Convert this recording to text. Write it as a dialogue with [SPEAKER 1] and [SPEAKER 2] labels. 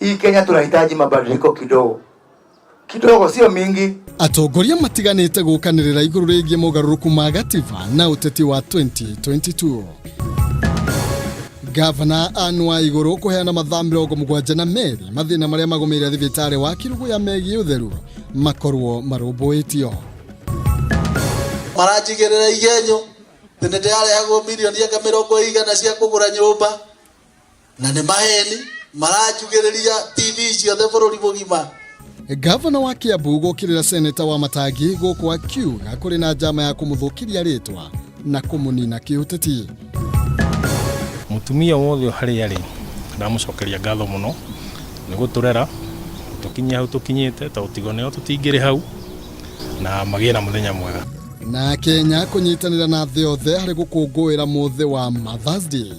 [SPEAKER 1] Hii Kenya tunahitaji mabadiliko kidogo kidogo, sio mingi.
[SPEAKER 2] Atongoria matiganĩte gũkanĩrĩra igũrũ rĩgiĩ mogarũrũku ma gatiba na ũteti wa 2022. Gavana Anne Waigũrũ kũheana mathaa 72 mathĩna marĩa magũmĩire thibitarĩ wa Kiruguya megiĩ ũtheru makorwo marũmbũĩtio.
[SPEAKER 3] Maranjigĩrĩra igenyo atĩ nĩ ndĩrarehagwo mirioni anga 100 cia kũgũra nyũmba, na nĩ maheni maranjugĩrĩria TV ciothe bũrũri mũgima.
[SPEAKER 2] Gavana wa Kiambu gũkĩrĩra seneta wa Matangi gũkũ akiuga kũrĩ na njama ya kũmũthũkĩria rĩtwa na kũmũnina kĩũteti.
[SPEAKER 4] Mũtumia wothe harĩa arĩ ndamũcokeria ngatho mũno nĩ gũtũrera tũkinyie hau tũkinyĩte, tondũ tigo nĩo tũtingĩrĩ hau, na magĩe na mũthenya mwega.
[SPEAKER 2] Na Kenya kũnyitanĩra na thĩ yothe harĩ gũkũngũĩra mũthĩ wa Mother's Day.